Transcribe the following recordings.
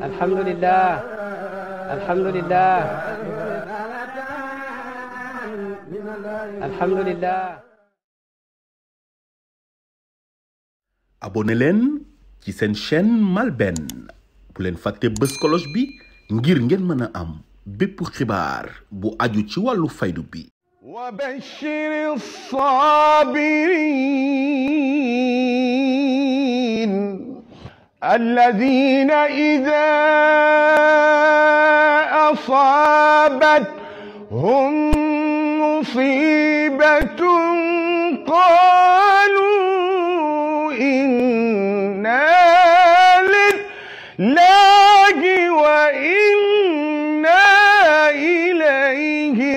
alhamdulillah alhamdulillah alhamdulillah. abonné leen ci seen chaîne MALBN bu leen fàtte bës cloche bi ngir ngeen mën a am bépp xibaar bu aju ci wàllu faydu bi. wa bashiri saabiriin alladhiina idhaa asaabathum musiibatun qaaluu innaa lillaahi wa innaa ilayhi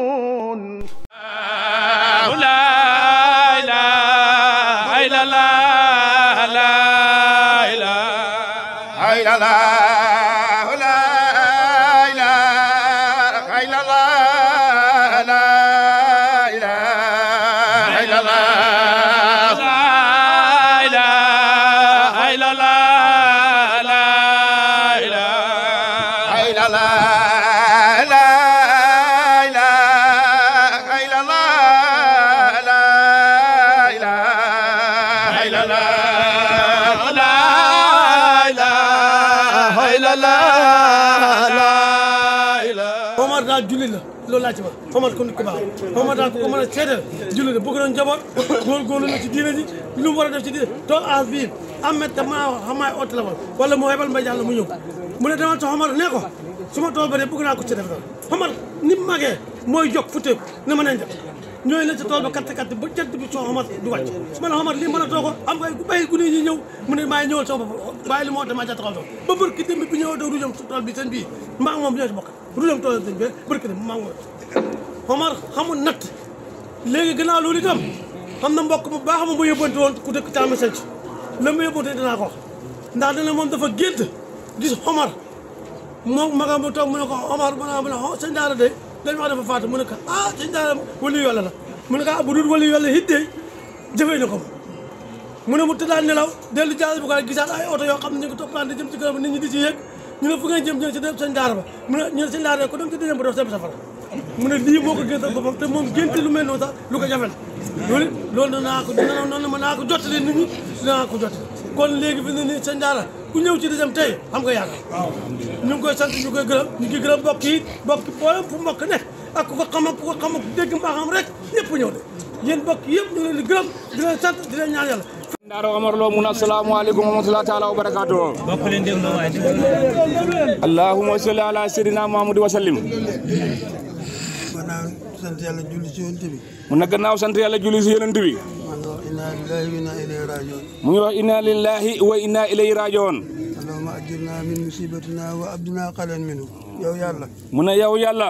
raaji'uun. laa ilaaha illallaah, laa ilaaha illallaah. Omar daal julli la loolu laa ci wax Omar kon ku baax Omar daal ku ko mën a seetal julli la bëgg doon njaboot góorgóorlu na ci diine ji lu mu war a def ci diine toog aas bii amet te maa xamaay au téléphone wala mu hebal mbay jàll mu ñëw mu ne demal ci Omar ne ko su ma tool ba de bëgg naa ko ci def daal Omar ni mu magee mooy jóg futeeku ne ma nañ def ñooy leen ci tool ba katt ba jant bi soo Omar du wàcc su ma ne Omar lii mën a too ko am nga ku bay gune ñi ñëw mu ne maay ñëwal sama bopp bàyyi li moo tax maa ca taxaw ba bërki dem bi ñëw doo rujam su tool bi seen bii maa moom ñoo ci bokk rujam tool seen bi bërki dem maa moom Omar xamul natt léegi gannaaw loolu itam xam na mbokk bu baax ma mu yóbbante woon ku dëkk Thiamé Sanc la mu yóbbante dinaa ko wax ndax dana moom dafa gént gis Omar moom magam bu toog mu ne ko Omar mu ne sëñ daara de dañ wax dafa faatu mu ne ko ah sëñ daara wali yàlla la mu ne ko ah bu dul wali yàlla hiddee jëfee na ko mu ne mu tëddaan nelaw dellu jaas bu ko gisaat ay oto yoo xam ne ñu ngi toppalante jëm ci kër nit ñi di ci yéeg ñu ne fu ngeen jëm ci dem sëñ daara ba mu ne ñu ne sëñ daara ko dem ci deuxième ba def seen safara mu ne lii moo ko géntal boppam te moom génte lu mel noonu sax lu ko jafel loolu naa ko noonu ma naa ko jottali nit ñi dinaa ko jottali kon léegi fi ne nii sëñ daara ku ñëw ci deuxième tey xam nga yaakaar ñu ngi koy sant ñu koy gërëm ñu ngi gërëm mbokk yi mbokk boolem fu mbokk nekk ak ku ko xam ak ku ko xam ak dégg mbaaxam rek ñëpp ñëw de yéen mbokk yëpp ñu ngi leen di gërëm di leen sant di leen ñaan yàlla. Daaro Omar Lo mun asalaamaaleykum wa rahmatullahi taala wa barakaatuh. bokk leen déglu waay allahumma salli ala sayyidina Muhammad wa sallim. gannaaw sant yàlla julli ci yonent bi. mu ne gannaaw sant yàlla julli ci yonent bi. mu ngi wax inna lillahi wa inna ilayhi rajiun. allahumma ajirna min musibatina wa abdina qalan minhu yow yàlla. mu ne yow yàlla.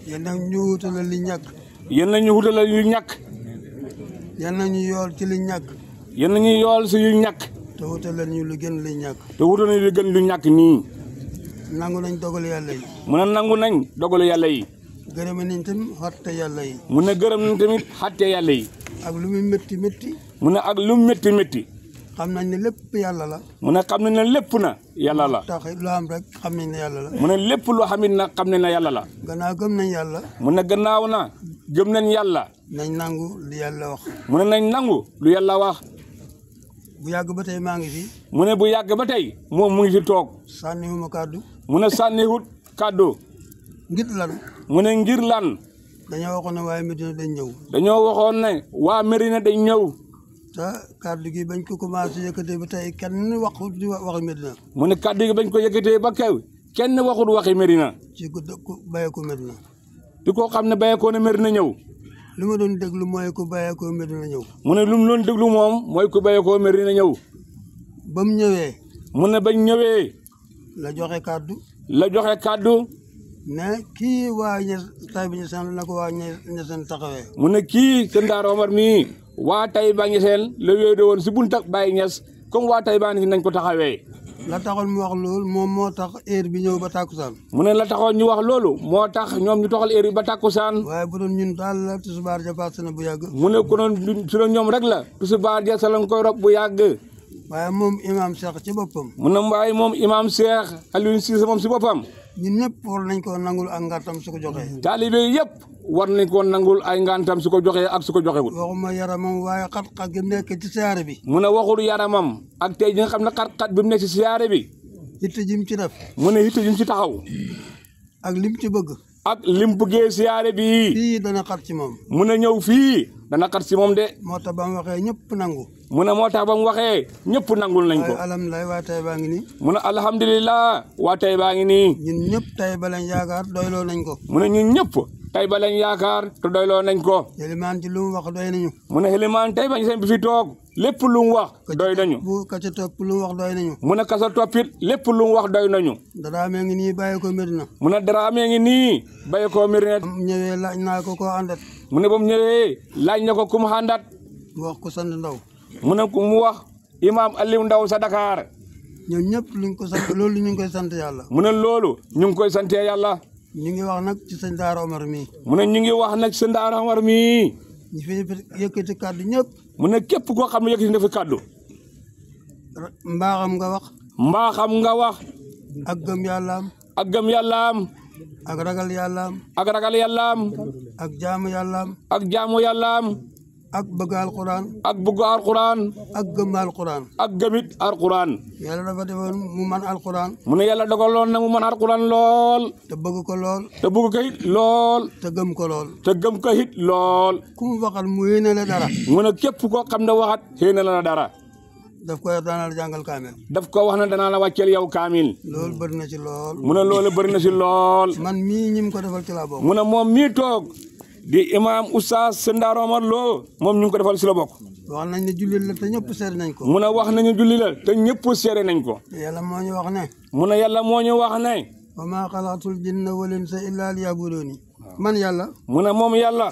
yal na ñu wutalal li ñàkk. yal na ñu wutalal yu ñàkk. yal na ñu yool ci li ñàkk. yal na ñu yool si yu ñàkk. te wutalal ñu lu gën li ñàkk. te wutalal ñu lu gën lu ñàkk nii. nangu nañ dogal yàlla yi. mu ne nangu nañ dogalu yàlla yi. gërëm nañ tamit xatte yàlla yi. mu ne gërëm nañ tamit xatte yàlla yi. ak lu muy métti métti. mu ne ak lu métti métti. xam nañ ne lépp yàlla la. mu ne xam nañ ne lépp na yàlla la. tax lu am rek xam nañ ne yàlla la. mu ne lépp loo xam ne xam nañ ne yàlla la. gannaaw gëm nañ yàlla. mu ne gannaaw na gëm nañ yàlla. nañ nangu lu yàlla wax. mu ne nañ nangu lu yàlla wax. bu yàgg ba tey maa ngi fi. mu ne bu yàgg ba tey moom mu ngi fi toog. sànniwuma kàddu. mu ne sànniwut kàddu. ngir lan. mu ne ngir lan. dañoo waxoon ne waa Medina dañ ñëw. dañoo waxoon ne waa Medina dañ ñëw. te kàddu gi bañ ko commencé yëkkatee ba tey kenn waxut waxi Medina. mu ne kàddu gi bañ ko yëkkatee ba kaw kenn waxut waxi Medina. ci ku bàyyeekoo Medina. di ko xam ne bàyyeekoo na Medina ñëw. li ma doon déglu mooy ku bàyyeekoo Medina ñëw. mu ne lu mu doon déglu moom mooy ku bàyyeekoo Medina ñëw. ba mu ñëwee. mu ne bañ ñëwee. la joxe kàddu. la joxe kàddu. ne kii waa Taïba Niassène la ko waa Niassène taxawee. mu ne kii sëñ Daara Omar mii waa Taïba Niassène la yooyu de woon si buntu Baye Niass comme waa Taïba Niassène nañ ko taxawee. la taxoon mu wax loolu moom moo tax heure bi ñëw ba tàkkusaan mu ne la taxoon ñu wax loolu moo tax ñoom ñu toxal heure bi ba tàkkusaan waaye bu doon ñun daal la tusubaar ja passé na bu yàgg mu ne ko noon su doon ñoom rek la tusubaar ja sa lañ koy rob bu yàgg waaye moom imaam Cheikh ci boppam mu ne waaye moom imaam Cheikh Alioune Cissé moom si boppam ñun ñëpp war nañ ko nangul ak ngartam su ko joxee taalibe yëpp war nañ ko nangul ay ngantam su ko joxee ak su ko joxewul waxuma yaramam waaye xat-xat gi nekk ci siyaare bi mu ne waxul yaramam ak tey ji nga xam ne xat-xat bi mu nekk si siyaare bi itte jim ci def mu ne itte jim ci taxaw ak lim ci bëgg ak lim bëggee siyaare bi fii dana xat ci moom mu ne ñëw fii dana xat si moom de moo tax ba mu waxee ñëpp nangu mu ne moo tax ba mu waxee ñëpp nangul nañ ko waaye alhamdulilah waa tey baa ngi nii mu ne alhamdulilah waa tey baa ngi nii ñun ñëpp tey ba lañ yaakaar doyloo nañ ko mu ne ñun ñëpp tey ba lañ yaakaar te doyloo nañ ko Elimaan ci lu mu wax doy nañu mu ne Elimaan tey ba ñu seen bi fi toog lépp lu mu wax doy nañu bu ka ca topp lu mu wax doy nañu mu ne kasa toppit lépp lu mu wax doy nañu daraa mee ngi nii bàyyi ko Medina mu ne dara amee ngi nii bay ko Medina ñëwee laaj naa ko koo àndat mu ne ba mu ñëwee laaj na ko ku mu àndat mu wax ko sant ndaw mu ne ku mu wax imaam Aliou Ndaw sa Dakar ñoom ñëpp luñ ko sant loolu ñu ngi koy sant yàlla mu ne loolu ñu ngi koy sante yàlla ñu ngi wax nag ci sëñ Daara Omar mii mu ne ñu ngi wax nag sëñ Daara Omar mii ñi fi yëkkati kàddu ñëpp mu ne képp koo xam ne yëkkati na fi kàddu mbaaxam nga wax mbaaxam nga wax ak gëm yàllaam ak gëm yàllaam ak ragal yàllaam ak ragal yàllaam ak jaamu yàllaam ak jaamu yàllaam ak bëgg alquran ak bëgg alquran ak gëm alquran ak gëmit alquran yàlla dafa defoon mu man alquran mu ne yàlla dogaloon na mu man alquran lool te bëgg ko lool te bëgg ko it lool te gëm ko lool te gëm ko it lool ku mu waxal mu yéene la dara mu ne képp koo xam ne waxat xéena la dara daf koy daanal jàngal kaamil daf ko wax ne danaa la wàcceel yow kaamil loolu bëri na ci lool mu ne loolu bëri na si lool man mii ñim ko defal ci laa bokk mu ne moom mii toog di imaam oustaz sëñ Daara Omar Lo moom ñu ngi ko defal si la bokk wax nañ ne jullit la te ñëpp seet nañ ko mu ne wax nañu julli la te ñëpp seere nañ ko yàlla moo ñu wax ne mu ne yàlla moo ñu wax ne wa maa xalaqtul jinna wal insa illa liya'buduni man yàlla mu ne moom yàlla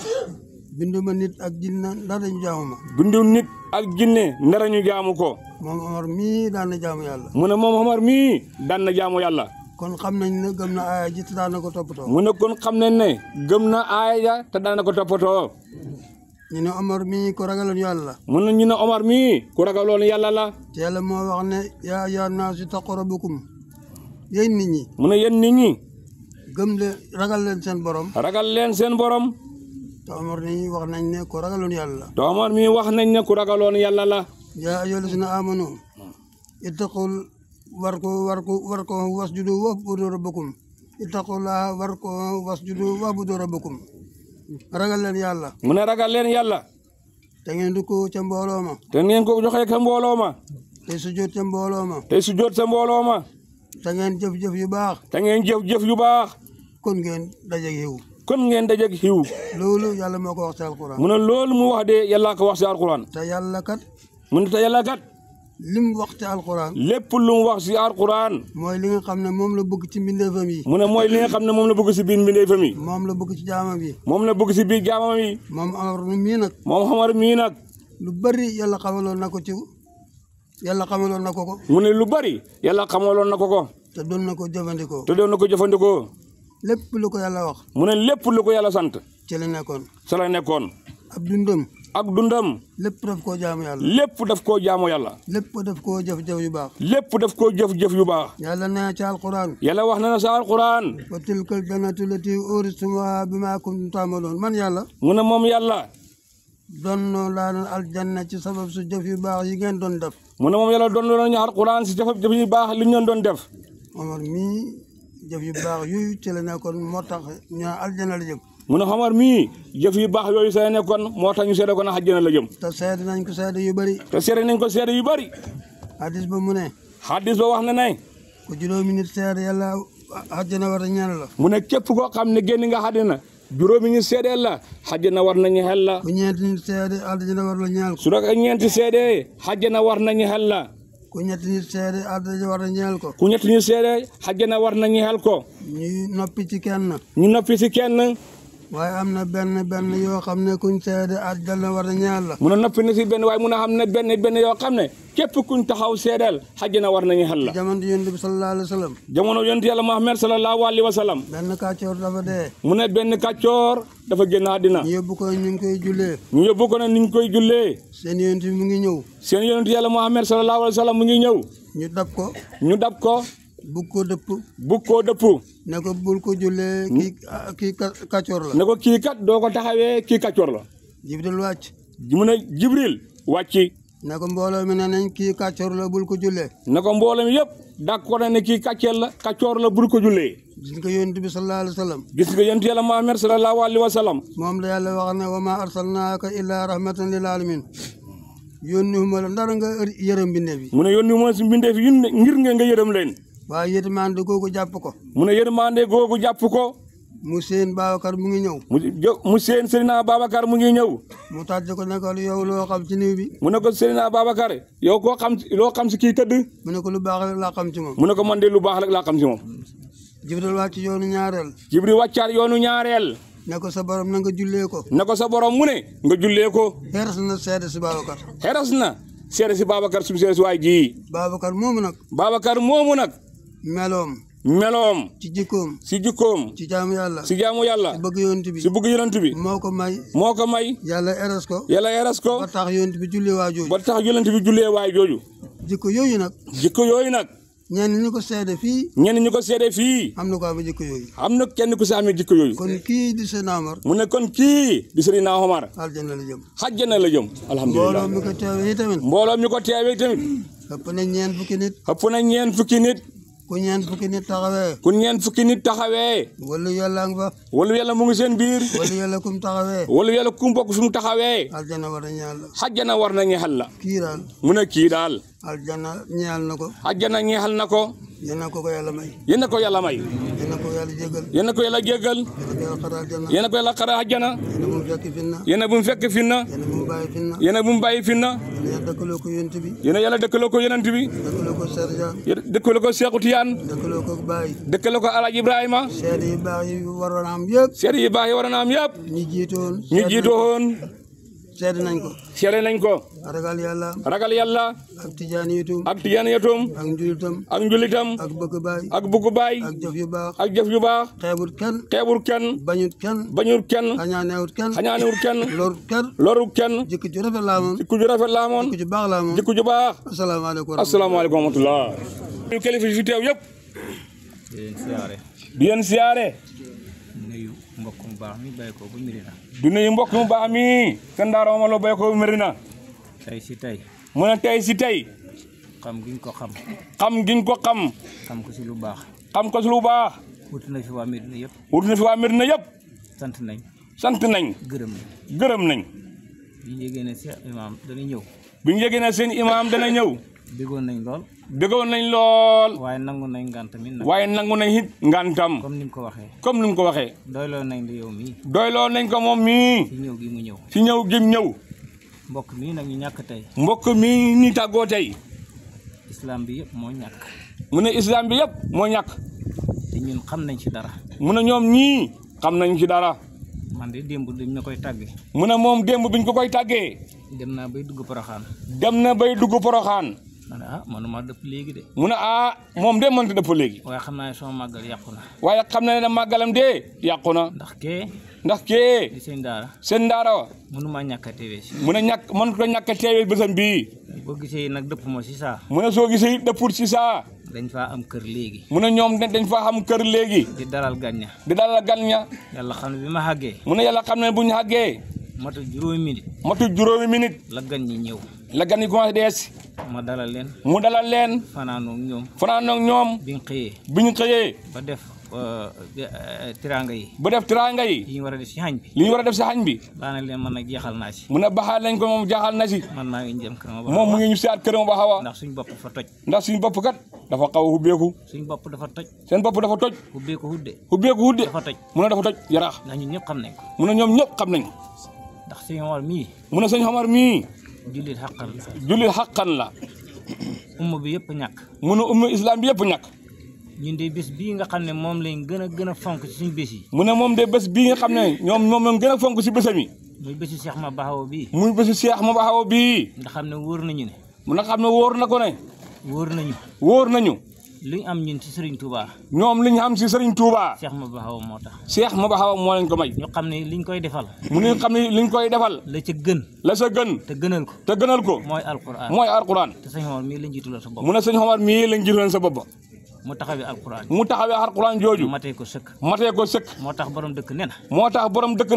binduma nit ak jinna ndax dañu jaamu ma bindu nit ak jinne ndara ñu jaamu ko moom Omar mii daan na jaamu yàlla mu ne moom Omar mii daan na jaamu yàlla kon xam nañ ne gëm na aaya ji te daan na ko toppatoo mu ne kon xam nañ ne gëm na aaya te daan na ko toppatoo ñu ne Omar mii ko ragaloon yàlla la mu ne ñu ne Omar mii ku ragaloon yàlla la te yàlla moo wax ne yaa ayyuhan naasu ittaqu rabbakum yéen nit ñi mu ne yéen nit ñi gëm leen ragal leen seen borom ragal leen seen borom te Omar nii wax nañ ne ko ragaloon yàlla la te Omar mii wax nañ ne ku ragaloon yàlla la yaa ayyuhal lazina aamanu ittaqul war ko wasjudu wa'budu rabbakum ittaqullaha war ko wasjudu wa'budu rabbakum ragal leen yàlla mu ne ragal leen yàlla te ngeen du ko ca mbooloo ma te ngeen ko joxee ka mbooloo ma te sujjóot ca mbooloo ma te su jot sa mbooloo ma te ngeen jëf-jëf yu baax te ngeen jëf-jëf yu baax kon ngeen dajeeg yiw kon ngeen dajeg xiw loolu yàlla moo ko wax ci alquran mu ne loolu mu wax de yàlla ko wax si alquran te yàlla kat mu ne te yàlla kat lim wax ci alquran lépp lu mu wax si alquran mooy li nga xam ne moom la bëgg ci mbindeefam yi mu ne mooy li nga xam ne moom la bëgg si biir mbindeefam yi moom la bëgg ci jaamam yi moom la bëgg si biir jaamam yi moom Omar mii nag moom Omar mii nag lu bari yàlla xamaloon na ko ci yàlla xamaloon na ko ko mu ne lu bari yàlla xamaloon na ko ko te doon na ko jëfandikoo te doon na ko jëfandikoo lépp lu ko yàlla wax mu ne lépp lu ko yàlla sant ci la nekkoon sa la nekkoon ab dundam ak dundam lépp daf koo jaamu yàlla lépp daf koo jaamu yàlla lépp daf koo jëf-jëf yu baax lépp daf koo jëf-jëf yu baax yàlla nee ci alquran yàlla wax na na sa alquran wa tilkal jannatu lati uristumuha bima kuntum ta'malun man yàlla mu ne moom yàlla doon laa na aljanna ci sabab su jëf yu baax yi ngeen doon def mu ne moom yàlla doon nañu alquran si jëf yu baax li ñu doon def Omar mii jëf yu baax yooyu ci la nekkoon moo tax ñu aljanna la jëm mu ne Omar mii jëf yu baax yooyu sa nekkoon moo tax ñu seede ko na àjjana la jëm te seede nañ ko seede yu bari te seede nañ ko seede yu bari hadis ba mu ne hadis ba wax na ne ku juróomi nit seede yàlla àjjana war a ñaan la mu ne képp koo xam ne génn nga àddina juróomi ñu seede la àjjana war nañu xel la ku ñeenti nit seede àjjana war la ñaal ko su rek ñeenti seede àjjana war nañu xel la ku ñetti nit seede àjjana war a ñaal ko ku ñetti ñu seede àjjana war nañu xel ko ñu noppi ci kenn ñu noppi si kenn waaye am na benn yoo xam ne kuñ seede àjjana war na ñeel la mu ne noppi na si benn waaye mun a xam ne benn yoo xam ne képp kuñ taxaw seedeel àjjana war nañu xel la. jamono yonent bi sallallahu alayhi wa sallam. jamono yonent yàlla Muhammad sallallahu alayhi wa sallam. benn kàccoor dafa dee. mu ne benn kàccoor dafa génn àddina. ñu yóbbu ko ñu ngi koy jullee. ñu yóbbu ko ne ni ñu koy jullee. seen yonent bi mu ngi ñëw. seen yonent yàlla Muhammad sallallahu alayhi wa sallam mu ngi ñëw. ñu dab ko. bugg koo dëpp. ne ko bul ko jullee kii kàccoor la. ne ko kii kat doo ko taxawee kii kàccoor la. Jibril wàcc. mu ne Jibril wàcc. ne ko mbooloo mi ne nañ kii kàccoor la bul ko jullee. ne ko mbooloo mi yëpp d'accord ne kii kàccoor la bul ko jullee. gis nga yonent bi sallallahu alayhi wa sallam. gis nga yonent yàlla Muhammad sallallahu alayhi wa sallam. moom la yàlla wax ne wa maa arsalnaaka illaa rahmatan lil alamin yónniwuma la ndara nga yërëm mbindeef yi. mu ne yónniwuma si mbindeef yi ngir nga yërëm leen. waaye yërmande googu jàpp ko. mu ne yërmande googu jàpp ko. mu seen Babacar mu ngi ñëw. mu seen Seydina Babacar mu ngi ñëw. mu tàjj ko ne ko yow loo xam ci niw bi. mu ne ko Seydina Babacar yow loo xam si kii tëdd. mu ne ko lu baax rek laa xam ci moom. mu ne ko man de lu baax rek laa xam si moom. Jibril wàcc yoonu ñaareel. Jibril wàccaat yoonu ñaareel. ne ko sa borom na nga jullee ko. ne ko sa borom mu ne nga jullee ko. xeres na seede si Babacar. xeres na seede si Babacar suñu seede si waay ji. Babacar moomu nag. Babacar moomu nag. meloom. ci jikkoom. ci jaamu yàlla. si bëgg yonent bi. si bëgg yonent bi. moo ko may. yàlla eres ko. ba tax yonent bi jullee waay jooju. jikko yooyu nag. ñenn ñu ko seede fii. am na ko amee jikko yooyu. am na kenn ku si amee jikko yooyu. kon kii di Seydina Omar. mu ne kon kii di Seydina Omar. aljana la jëm. alhamdulilah mbooloo mi ko teewee tamit. ëpp na ñeent fukki nit. ku ñeent fukki nit taxawee. walu yàlla nga fa. walu yàlla mu ngi seen biir. walu yàlla kum taxawee. walu yàlla kum bokk fu mu taxawee. aljana war na ñeel la. xajjana war na ñeexal la. kii daal. mu ne kii daal. aljana ñeexal na ko. aljana ñeexal na ko. yéen a ko yàlla may. yéen a ko yàlla may. yéen a ko yàlla jégal. yéen a ko yàlla jégal. yéen a ko yàlla xara aljana. yéen a bu mu fekk finna. yéen a bu mu bàyyi finna. yéen a dëkkaloo ko yonent bi. yéen a yàlla dëkkaloo ko yonent bi. dëkkaloo ko Serjan. dëkkaloo ko Seexu Tijaan. dëkkaloo ko Baay. dëkkaloo ko Alaaji Ibrahima. seede yu baax yi waroon a am yëpp. ñi jiitoon. seede nañ ko. ragal yàlla. ak tijaaniyatum. ak njulitam. ak bëgg baay. ak jëf yu baax. xeebul kenn. bañut kenn. xañaanewut kenn. lorut kenn. jikko ju rafet laa moon. jikko ju baax. asalaamaaleykum wa rahmatullah. kilifa fi teew yëpp. di leen siyaare. mbokk mu baax mi bay ko bu Mirina. du nuyu mbokk mu baax mi Sëñ Daara Omar Lo bay ko bu Mirina. tey si tey. mu ne tey si tey. xam giñ ko xam. xam ko si lu baax. wut na fi waa Mirina yëpp. sant nañ. gërëm nañ. bi ñu yëgee ne seen imaam dana ñëw. déggoon nañ lool. waaye nangu nañ ngantam. comme ni mu ko waxee. doyloo nañ la yow mii. doyloo nañ ko moom mii. ci ñëw gi mu ñëw. mbokk mii nag ñu ñàkk tey. mbokk mii ñu tàggoo tey. islam bi yëpp moo ñàkk. mu ne islam bi yëpp moo ñàkk. te ñun xam nañ ci dara. mu ne ñoom ñii xam nañ ci dara. man de démb dañ na koy tàggee. mu ne moom démb biñ ko koy tàggee. dem na bay dugg Poroxaan. ma ne manuma dëpp léegi de. mu ne moom de mënta dëpp léegi. waaye xam naa ne sama màggal yàqu na. waaye xam na ne màggalam de yàqu na. ndax kee. di seen daara. mënuma ñàkk a teewee si. mu ne mën ko ñàkk a teewee bésam bii. boo gisee nag dëpp ma si saa. mu ne soo gisee dëppul si saa. dañ faa am kër léegi. mu ne ñoom dañ faa am kër léegi. di dalal gan ña. yàlla xam ne bi ma xàggee. mu ne yàlla xam ne bu ñu xàggee. matul juróomi minute. la gan ñi ñëw. la gan yi commencé dees. mu dalal leen. fanaanoog ñoom. bi ñu xëyee. ba def tiraanga yi. li ñu war a def si xañ bi. baax na leen man nag jeexal naa si. mu ne baxaal nañ ko moom jaaxal na si. man maa ngi jëm kër moom mu ngi ñu seet këram ba xawa. ndax suñ bopp dafa toj. ndax suñ bopp kat dafa xaw a hubbeeku. suñ bopp dafa toj. seen bopp dafa toj. hubbeeku hudde. dafa toj. mu ne dafa toj yaraax. ndax ñun ñëpp xam nañ ko. mu ne ñoom ñëpp xam nañ ko. ndax sëñ Omar mii. mu ne sëñ Omar mii. jullit xaqan la. la. umma bi yëpp ñàkk. mu ne umma islam bi yëpp ñàkk. ñun de bés bii nga xam ne moom lañ gën a fonk ci suñu bés yi. mu ne moom de bés bii nga xam ne moom lañ gën a fonk si bésam yi. muy bésu Cheikh Ma Baxaw bii. muy bésu Cheikh Ma Baxaw bii. nga xam ne wóor nañu ne. mu nga xam ne wóor na ko ne. wóor nañu. li ñu am ñun ci Serigne Touba. ñoom li ñu am si Serigne Touba. Cheikh Ma Baxaw moo tax. Cheikh Ma Baxaw moo leen ko may. ñu xam ne liñ koy defal. mu ne xam ne liñ koy defal. la ca gën. la sa gën. te gënal ko. te gënal ko. mooy alquran. mooy alquran. te sëñ Omar mii lañ jiitaloon sa bopp. mu ne sëñ Omar mii lañ jiitaloon sa bopp. mu taxawee alquran. mu taxawee alquran jooju. matee ko sëkk. moo tax borom dëkk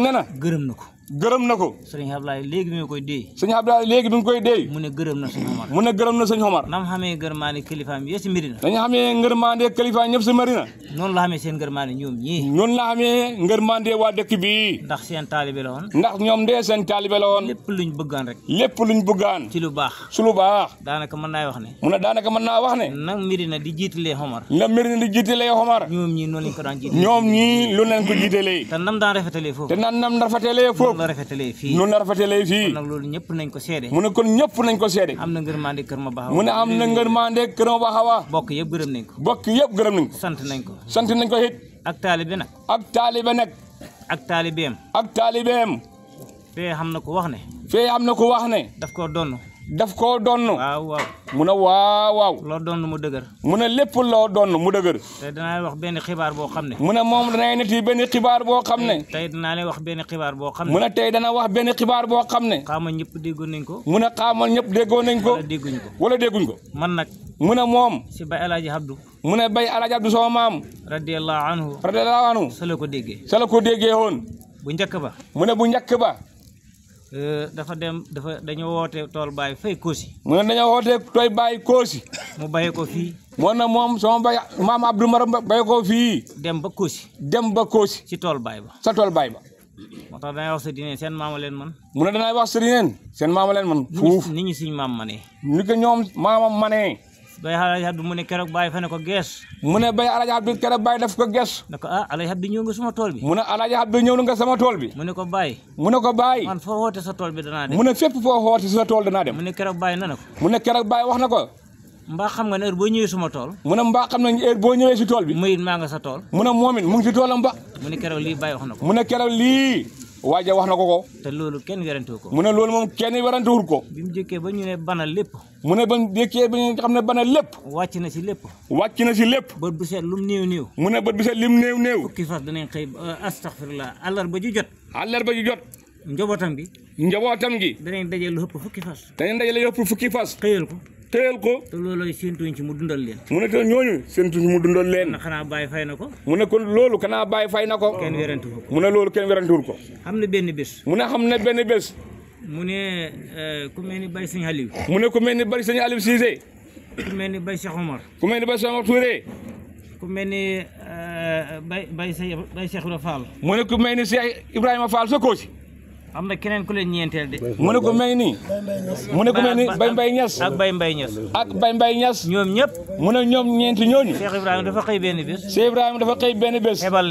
nee na. gërëm na ko. gërëm na ko. sëñ Ablaye léegi bi nga koy déey. sëñ Ablaye léegi bi nga koy déey. mu ne gërëm na sëñ Omar. mu ne gërëm na sëñ Omar. nam xamee ngërmaane kilifaam yëpp si Medina. dañu xamee ngërmaande kilifaam ñëpp si Medina. noonu la xamee seen ngërmaane ñoom ñii. noonu la xamee ngërmaande waa dëkk bii. ndax seen taalibe la woon. ndax ñoom de seen taalibe la woon. lépp luñ bëggaan rek. lépp luñ bëggaan. ci lu baax. su lu baax. daanaka mën naa wax ne. mu ne daanaka mën naa wax ne. nag Medina di jiitalee Omar. la Medina di jiitalee Omar. ñoom ñii noonu lañ ko daan jiitalee. ñoom ñii lu leen ko jiitalee. te nam daan rafetalee foofu. te nam rafetalee foofu. noonu la rafetalee fii. noonu la rafetalee fii. kon nag loolu ñëpp nañ ko seede. mu ne kon ñëpp nañ ko seede. am na ngërmande kër Ma Baxaw. mu ne am na ngërmande kër Ma Baxaw. bokk yëpp gërëm nañ ko. bokk yëpp gërëm nañ ko. sant nañ ko. sant nañ ko it. ak taalibe nag. ak taalibe nag. ak taalibeem. ak taalibeem. fee xam na ko wax ne. fee am na ko wax ne. daf koo donn. daf koo donn. waaw. mu ne waaw. loo donn mu dëgër. mu ne lépp loo donn mu dëgër. te danaa wax benn xibaar boo xam ne. mu ne moom danay neti benn xibaar boo xam ne. tey danaa leen wax benn xibaar boo xam ne. mu ne tey dana wax benn xibaar boo xam ne. xaamal ñëpp déggoon nañ ko. mu ne xaamal ñëpp déggoon nañ ko. wala dégguñ ko. man nag. mu ne moom. si Baye Alaaji Abdou. mu ne Baye Alaaji Abdou sama maam. radiyallahu anhu. sa la ko déggee. woon. bu njëkk ba. mu ne bu njëkk ba. dañoo woote tool Baye fay Koosi. mu ne dañoo woote tool Baye Koosi. mu bàyyi ko fii. moo na moom sama Baye maam Abdou Maram bàyyi ko fii. dem ba Koosi. ci tool Baye ba. sa tool Baye ba. moo tax danay wax sa diine seen maama leen man. mu ne danay wax sa diine seen maama leen man. fuuf nit ñi suñ maam manee. ni ko ñoom maamam manee. Baye Alaaji Abdou mu ne keroog Baye fa ne ko gees. mu ne Baye Alaaji Abdou keroog Baye daf ko gees. ne ko Alaaji Abdou ñëw nga sama tool bi. mu ne Alaaji Abdou ñëw nga sama tool bi. mu ne ko Baye. man foo woote sa tool bi danaa dem. mu ne fépp foo woote sa tool danaa dem. mu ne keroog Baye na ko. mu ne keroog Baye wax na ko. mbaa xam nga ne heure boo ñëwee suma tool. mu ne mbaa xam ne heure boo ñëwee si tool bi. muy maa nga sa tool. mu ne moom it mu ngi si toolam ba. mu ne keroog lii Baye wax na ko. mu ne keroog lii. waaja wax na ko. te loolu kenn werantewu ko. mu ne loolu moom kenn werantewul ko. bi mu jëkkee ba ñu ne bana lépp. mu ne ba mu jëkkee ba ñu xam ne bana lépp. wàcc na si lépp. bët bu seet lu mu néew. mu ne bët bu seet lim néew. fukki fas danañ xëy astaghfirullah àllarba ju jot. njabootam gi. danañ dajale lu ëpp fukki fas. xëyal ko. te loolu séentuñ ci mu dundal leen. mu ne te ñooñu séentuñ ci mu dundal leen. kon xanaa Baye fay na ko. mu ne kon loolu kanaa Baye fay na ko. kenn werantuwul ko. mu ne loolu kenn werantuwul ko. xam na benn bés. mu ne ku mel ni Baye Sëñ Aliou. mu ne ku mel ni Baye Sëñ Aliou Cissé. ku mel ni Baye Cheikh Omar. ku mel ni Baye Cheikh Omar Touré. ku mel ni Baye Cheikh Ibrahima Fall. mu ne ku mel ni Cheikh Ibrahima Fall sa Koosi. am na keneen ku leen ñeenteel de. mu ne ko mel ni. mu ne ko mel ni Baye Mbaye Niass. ak Baye Mbaye Niass. ñoom ñëpp. mu ne ñoom ñeenti ñooñu. Cheikh Ibrahima dafa xëy benn bés. xebal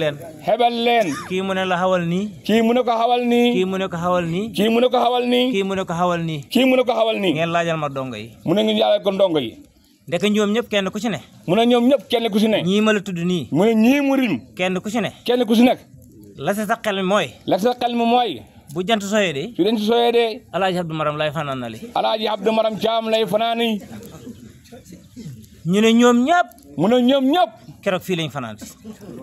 leen. kii mu ne la xawal nii. kii mu ne ko xawal nii. kii mu ne ko xawal nii. kii mu ne ko xawal nii. kii mu ne ko xawal nii. kii mu ne ko xawal nii. ngeen laajal ma dongo yi. mu ne ngeen laajal ko ndongo yi. ndeke ñoom ñëpp kenn ku ci ne. mu ne ñoom ñëpp kenn ku ci ne. ñii ma la tudd nii. mu ne ñii mu rim. kenn ku ci ne. la sa xel mi mooy. bu jant soyee de. su jant soyee de. Alaaji Abdou Maram lay fanaanali. Alaaji Abdou Maram Caam lay fanaani. ñu ne ñoom ñëpp. mu ne ñoom ñëpp. keroog fii lañ fanaan si.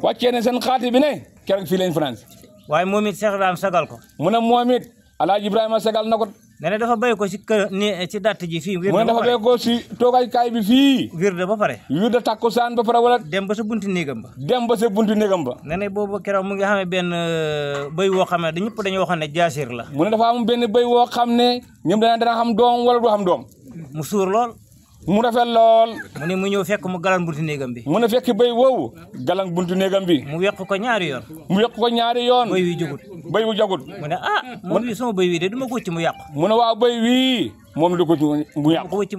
wàccee ne seen xaati bi ne. keroog fii lañ fanaan si. waaye moom it Cheikh Ibrahima sagal ko. mu ne moom it Alaaji Ibrahima sagal na ko. nee na dafa béy ko si kër ni ci datt ji fii. mu ne dafa béy ko si toogaay bi fii. wirde ba pare. wirde takkusaan ba pare wala. dem ba sa buntu néegam ba. nee na boobu keroog mu ngi xamee benn béy woo xam ne ñëpp dañoo waxoon ne jaasir la. mu ne dafa am benn béy woo xam ne ñoom dana xam doom wala du xam doom. mu suur lool. mu rafet lool. mu ne mu ñëw fekk mu galan buntu néegam bi. mu ne fekk béy woowu galan buntu néegam bi. mu wekk ko ñaari yoon. béy wi jógut. béy wu jógut. mu ne moom bii sama béy wi de du ma ko wëcc mu yàqu. mu ne waaw béy wii moom du ko ci mu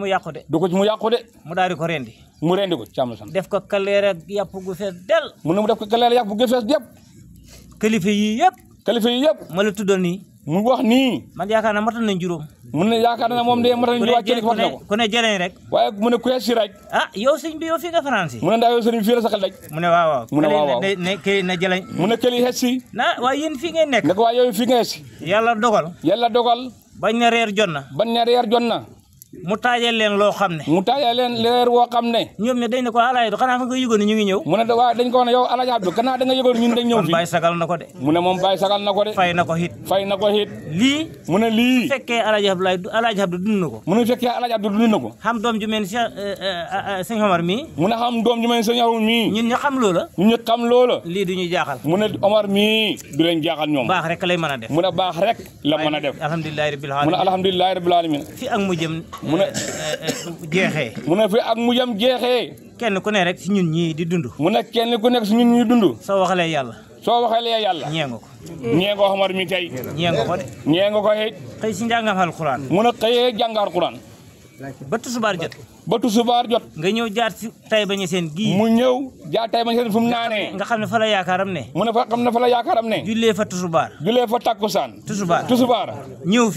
yàqu. du ko wëcc mu yàqu de. mu daal di ko rendi. mu rendi ko càmm san. def ko kaleere ak yàpp gu fees del. mu ne mu def ko kaleere yàpp gu fees yëpp. kalifa yi yëpp. ma la tuddal nii. mu wax nii. man yaakaar naa matal nañ juróom. mu ne yaakaar na moom de matal ñu wàcce wax na ko ku ne jëleñ rek waaye mu ne ku si rek ah yow sëñ bi yow fi nga France mu ne ndax yow sëñ bi fii la sa xel daj mu ne waaw mu ne waaw ne kii na jëleñ mu ne këli xes si na waaye yéen fii ngeen nekk ne ko waaye yow fii nga xes si yàlla dogal bañ na reer jot na mu taajal leen loo xam ne mu taajal leen leer woo xam ne ñoom ne dañ ne ko Alaaji Abdu xanaa fa nga yëgoon ñu ngi ñëw mu ne waaw dañ ko wax ne yow Alaaji Abdu gannaaw da nga yëgoon ñun dañ ñëw fii Baye sagal na ko de mu ne moom Baye sagal na ko de fay na ko hit lii mu ne lii fekkee Alaaji Abdu dund na ko mu ne fekkee Alaaji Abdu dund na ko xam doom ju mel sëñ Omar mii mu ne xam doom ju mel sëñ Omar mii ñun ñu xam loola lii du ñu jaaxal mu ne Omar mii du leen jaaxal ñoom baax rek lay mën a def mu ne baax rek la mën a def alhamdulillahi rabbil alamin fi ak mu jëm mu ne jeexee mu ne fi ak mu jëm jeexee kenn ku ne rek si ñun ñii di dund mu ne kenn ku nekk si ñun ñii dund soo waxalee yàlla ñee nga ko Omar mi tey ñee nga ko de ñee nga ko it xëy si njàngam alxuraan mu ne xëyee jàngal Alxuraan ba tusubaar jot nga ñëw jaar si Taïba Niassène gii mu ñëw jaar Taïba Niassène fu mu naanee nga xam ne fa la yaakaaram ne mu ne fa xam ne fa la yaakaaram ne jullee fa tusubaar takkusaan tusubaar ñëw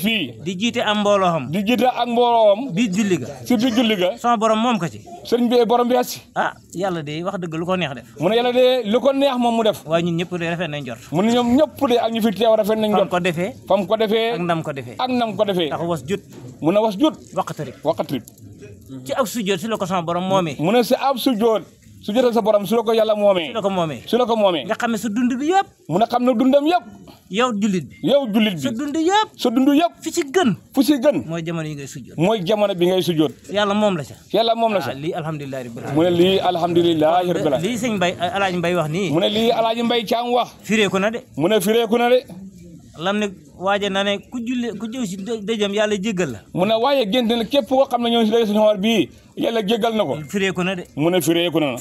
fii di jiite am mboolooxam bi julli ga si bi julli ga sama borom moom ko ci sëriñ bi borom bi asi yàlla de wax dëgg lu ko neex def mu ne yàlla de lu ko neex moom mu def waaye ñun ñëpp de rafet nañ jot mu ne ñoom ñëpp de ak ñu fi teew rafet nañ jot fam ko defee ak nam ko defee tax was jut mu ne was jut waqatrib ci ab sujjoot si la ko sama borom moomee mu ne si ab sujjoot sa borom su la ko yàlla moomee su la ko moomee nga xam ne sa dund bi yëpp mu ne xam ne dundam yëpp yow jullit bi sa dund yëpp fi ci gën mooy jamono yi ngay sujjoot mooy jamono bi ngay sujjoot yàlla moom la ca lii alhamdulillahi rabbil alamin mu ne lii alhamdulillahi rabbil alamin lii sëñ Mbay Alaaji Mbay wax nii mu ne lii Alaaji Mbay Caam wax fireeku na de lam ne waaje na ne ku jëw si dëjëm yàlla jéggal la mu ne waaye gént na képp koo xam ne ñoo si dëj suñu Omar bii yàlla jéggal na ko fireeku na de mu ne fireeku na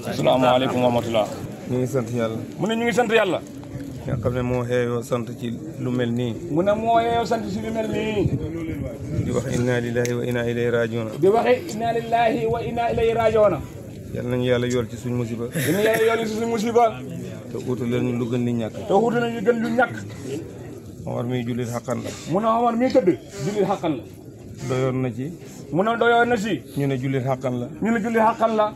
asalaamaaleykum wa rahmatulah ñu ngi sant yàlla mu ne ñu ngi sant yàlla nga xam ne moo xeeyoo sant ci lu mel nii mu ne moo xeeyoo sant ci lu mel nii di wax inna lillahi wa inna ilayhi rajiuna yal nañu yàlla yool ci suñ musiba te wuutu leen ñu lu gën li ñàkk Omar mi jullit xaqan la mu ne Omar mi tëdd jullit xaqan la doyoon na ci mu ne doyoon na si ñu ne jullit xaqan la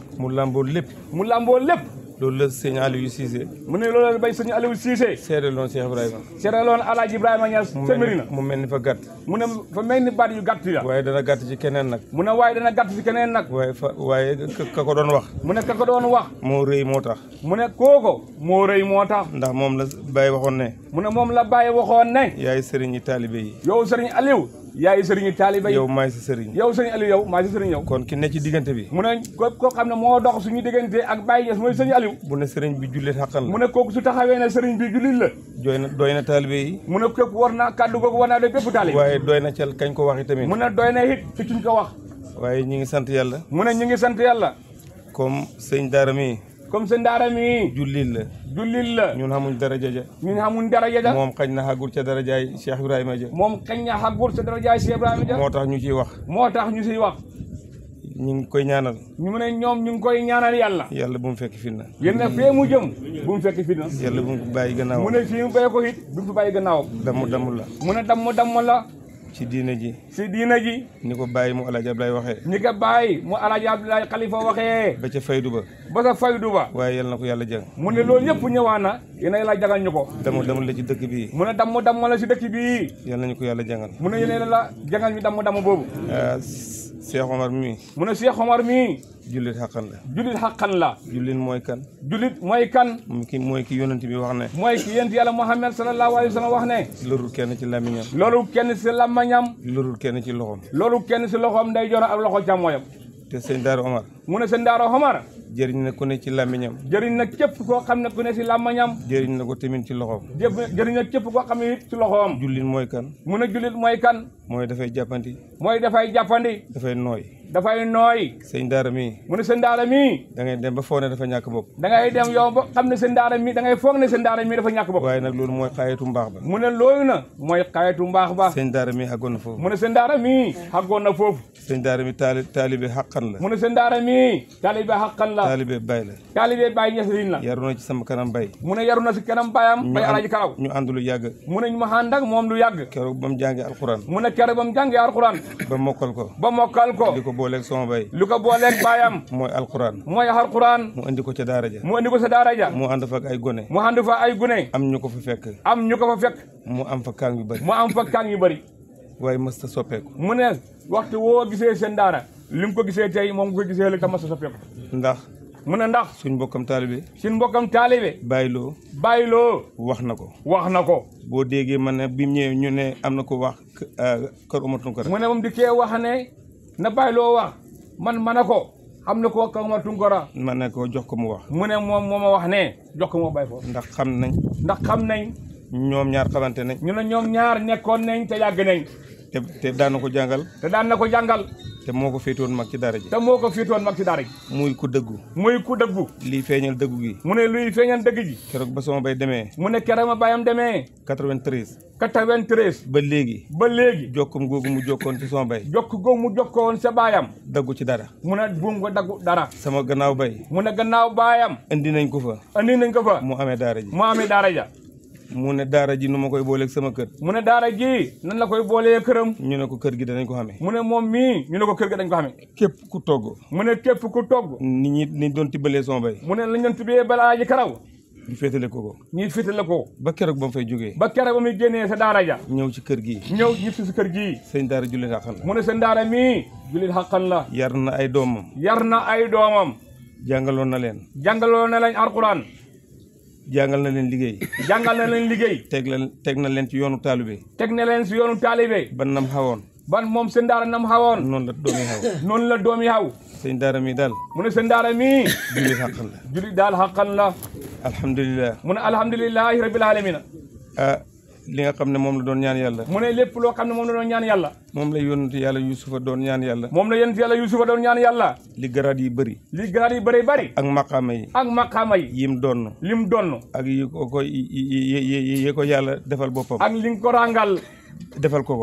mu lamboo lépp loolu la sëñ Aliou Cissé mu ne loolu la bay sëñ Aliou Cissé seede loon Cheikh Ibrahima seede loon Alaaji Ibrahima Niass ca Medina mu mel ni fa gàtt mu ne fa mel ni baat yu gàtt ya waaye dana gàtt ci keneen nag mu ne waaye dana gàtt ci keneen nag waaye ka ko doon wax mu ne ka ko doon wax moo rëy moo tax mu ne kooko moo rëy moo tax ndax moom la Baye waxoon ne mu ne moom la Baye waxoon ne yaay sëriñi taalibe yi yow sëriñ Aliou yaay sëriñi taalibe yi yow maay si sëriñ yow sëriñ Aliou yow maay si sëriñ yow kon ki ne ci diggante bi mu ne koo xam ne moo dox suñu diggante ak Baye Niass mooy sëriñ Aliou bu ne sëriñ bi jullit xaqan la mu ne kooku su taxawee ne sëriñ bi jullit la doy na taalibe yi mu ne képp war naa kàddu googu war naa doy bépp taalibe waaye doy na cal kañ ko waxi tamit mu ne doy na it ci kuñ ko wax waaye ñi ngi sant yàlla mu ne ñi ngi sant yàlla comme sëñ Daara mi jullit la ñun xamuñ daraja ja moom xañ na xàggul ca darajaay Cheikh Ibrahima ja moo tax ñu ciy wax ñu ngi koy ñaanal ñu ne ñoom ñu ngi koy ñaanal yàlla bu mu fekk fitna yéen na fee mu jëm bu mu fekk fitna yàlla bu mu bàyyi gannaaw mu ne fii mu bàyyi ko it bu mu fi bàyyi gannaaw damm la mu ne damm la ci diina ji ni ko bàyyi mu Alaaji Abdoulaye waxee ni ko bàyyi mu Alaaji Abdoulaye Xalifa waxee ba ca faydu ba waaye yal na ko yàlla jàng mu ne loolu yëpp ñëwaana yéen la jagal ñu ko damm la ci dëkk bii mu ne damm la ci dëkk bii yal nañu ko yàlla jàngal mu ne yéen la jagal ñu damm boobu Cheikh Omar mi mu ne Cheikh Omar mi jullit xaqan la jullit mooy kan mooy ki yonent bi wax ne mooy ki yonent yàlla Muhammad sallallahu alayhi wa sallam wax ne lorul kenn ci làmmiñam lorul kenn ci làmmiñam lorul kenn ci loxoom nday joor ak loxo càmmooyam te sëñ Daara Omar mu ne sëñ Daara Omar jëriñ na ku ne ci làmmiñam jëriñ na képp koo xam ne ku ne ci làmmiñam jëriñ na ko tamit ci loxoom jëriñ na képp koo xam ne it ci loxoom jullit mooy kan mu ne jullit mooy kan mooy dafay jàppandi dafay nooy dafay nooy sëñ daara mi mu ne sëñ daara mi da ngay dem ba foog ne dafa ñàkk bopp da ngay dem yow ba xam ne sëñ daara mi da ngay foog ne sëñ daara mi dafa ñàkk bopp waaye nag loolu mooy xayetu mbaax ba mu ne loolu na mooy xayetu mbaax ba sëñ daara mi xàggoon na foofu mu ne sëñ daara mi xàggoon na foofu sëñ daara mi taalibe xàqan la mu ne sëñ daara mi taalibe xàqan la taalibe bay la taalibe bay ñesrin la yaru na ci sama kanam bay mu ne yaru na si kanam bayam bay Alaaji Karaw ñu ànd lu yàgg mu ne ñu ma ànd ak moom lu yàgg keroog ba mu jàngee alquran mu ne keroog ba mu jàngee alquran ba mokkal ko li ko booleeg sama bay li ko booleeg bayam mooy alquran mu andi ko ca daara ja mu andi ko sa daara ja mu ànd fa ak ay gone mu ànd fa ay gone am ñu ko fa fekk mu am fa kaang yu bëri waaye mës ta soppeeku mu ne waxtu woo gisee seen daara li mu ko gisee tey moom ko gisee la ta mës ta soppeeku ndax mu ne ndax suñ mbokkam taalibe bàyyiloo wax na ko boo déggee man ne bi mu ñëwee ñu ne am na ko wax kër Omar Tunkara mu ne moom di kee wax ne na bàyyiloo wax man a ko am na ko kër Omar Tunkara ma ne ko jox ko mu wax mu ne moom moo ma wax ne jox ko mu bàyyi foofu ndax xam nañ ñoom ñaar xamante nañ ñu ne ñoom ñaar nekkoon nañ te yàgg nañ te daan na ko jàngal te moo ko féetoon mag ci daara ji muy ku dëggu lii feeñal dëggu gi mu ne luy feeñal dëgg ji keroog ba sama bay demee mu ne keroog ma bayam demee 93 ba léegi jokkum googu mu jokkoon ci sama bay mu jokkoon sa baayam daggu ci dara mu ne buum ko daggu dara sama gannaaw bay mu ne gannaaw baayam andi nañ ko fa mu amee daara ja mu ne daara ji nu ma koy booleeg sama kër mu ne daara ji nan la koy boolee këram ñu ne ko kër gi danañ ko xamee mu ne moom mii ñu ne ko kër gi dañ ko xamee képp ku togg mu ne képp ku togg ni doon tibbalee sama bay mu ne lañ doon tibbee balaa ji Karaw ñu féetale ko ba keroog ba mu fay jógee ba keroog ba muy génnee sa daara ja ñëw ci kër gi ñëw si kër gi sëñ daara jullit xaqan la mu ne sëñ daara mii jullit xaqan la yar na ay doomam jàngaloon na leen alquran jàngal na leen liggéey teg na leen ci yoonu taalibe ban moom seen daara nam xawoon noonu la doomi xaw sëñ daara mi daal mu ne seen daara mi jullit daal xaqan la alhamdulilah mu ne alhamdulilahi rabbil alamina li nga xam ne moom la doon ñaan yàlla mu ne lépp loo xam ne moom la doon ñaan yàlla moom la yonent yàlla yusufa doon ñaan yàlla li garaat yi bëri ak maqaama yi yim donn ak yi ko yàlla defal boppam ak li nga ko ràngal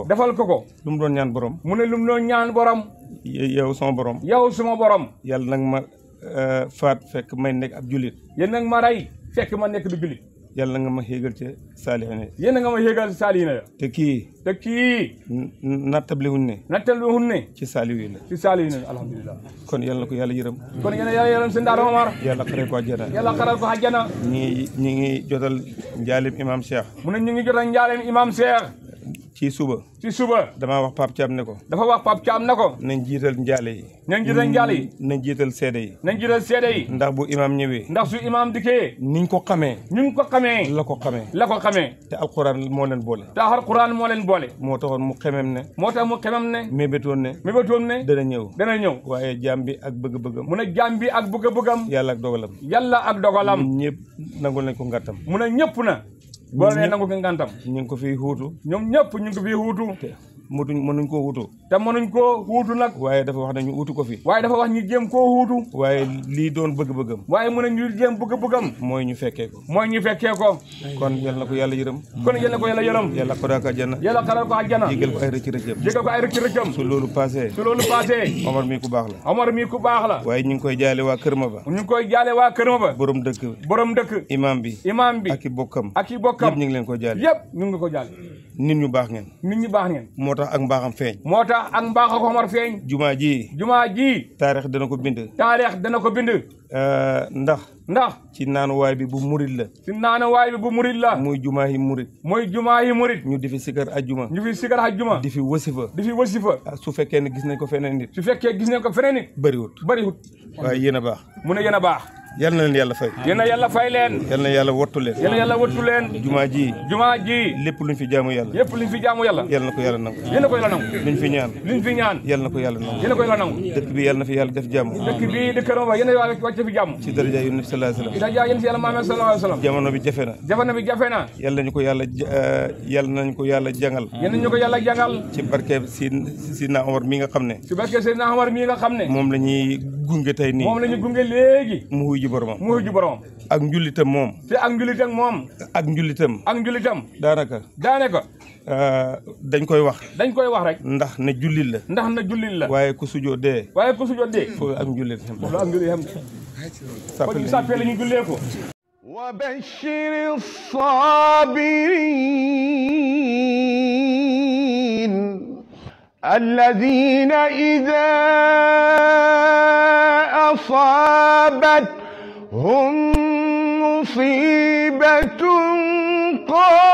defal ko lu mu doon ñaan borom mu ne lu mu doon ñaan borom yow sama borom yàlla nag ma faat fekk may nekk ab jullit yéen nag ma rey fekk ma nekk du jullit yàlla nga ma xéegal ca saalihina yéen nga ma xéegal saalihina ya te kii nattable hun ne ci saalihu yi la alhamdulilah kon yàlla na ko yàlla yërëm seen daara Omar yàlla xare ko àjjana ñi ngi jotal njaalim imam Cheikh mu ne ñu ngi jotal njaalim imam Cheikh ci suba damaa wax Pape Thiam ne ko nañ jiital njaale yi nañ jiital seede yi ndax bu imaam ñëwee ndax su imaam dikkee niñ ko xamee la ko xamee te alquran moo leen boole moo taxoon mu xemem ne mébétoon ne dana ñëw waaye jaam bi ak bëgg-bëggam mu ne jaam bi ak bëgg-bëggam yàlla ak dogalam ñëpp nangul nañ ko ngàttam mu ne ñëpp na boo nee nangu ko ngantam ñu ngi ko fiy xuutu ñoom ñëpp ñu ngi ko fiy xuutu mënuñ koo xuutu te mënuñ koo xuutu nag waaye dafa wax ne ñu utu ko fi waaye dafa wax ñu jéem koo xuutu waaye lii doon bëgg-bëggam waaye mu ne ñu jéem bëgg-bëggam mooy ñu fekkee ko kon yal na ko yàlla yërëm yàlla xaral ko àjjana jégal ko ay rëcc rëccam su loolu passé Omar mii ku baax la waaye ñu ngi koy jaale waa kër ma ba borom dëkk imam bi ak i bokkam yëpp ñu ngi leen ko jaale nit ñu baax ngeen moo tax ak mbaaxam feeñ Omar feeñ jumaa ji taarix dana ko bind ndax ci naanuwaay bi bu murit la muy jumaa yi murit ñu di fi sikar ajjuma di fi wasifa su fekkee gis nañ ko feneen nit bëriwut waaye yéen a baax mu ne yéen a baax yal na leen yàlla fay. yal na yàlla fay leen. yal na yàlla wattu leen. yal na yàlla wattu leen. jumaa ji. jumaa ji. lépp luñ fi jaamu yàlla. lépp luñ fi jaamu yàlla. yal na ko yàlla nangu. yal na ko yàlla nangu. luñ fi ñaan. luñ fi ñaan. yal na ko yàlla nangu. yal na ko yàlla nangu. dëkk bi yal na fi yàlla def jàmm. dëkk bi dëkk Roma yal na yàlla wàcce fi jàmm. ci daraja Yonent bi sallallahu alayhi wa sallam. daraja yonent yàlla Muhammad sallallahu alayhi wa sallam. jamono bi jafe na. jamono bi jafe na. yal nañu ko yàlla jàngal. yal nañu ko yàlla jàngal. ci barke Sidna Omar mi nga xam ne. ci barke Sidna Omar mi nga xam ne. moom la ñuy gunge tey nii. moom la ñuy gunge léegi. mu wuy ji boromam. mu wuy ji boromam. ak njullitam moom. te ak njullitam moom. ak njullitam. ak njullitam. daanaka. dañ koy wax. dañ koy wax rek. ndax ne jullit la. ndax ne jullit la. waaye ku sujoo dee. waaye ku sujoo dee. foofu ak njullit xam. foofu ak njullit xam. kon ñu sàppee la ñu jullee ko. وبشر الصابرين الذين إذا أصابتهم مصيبة قالوا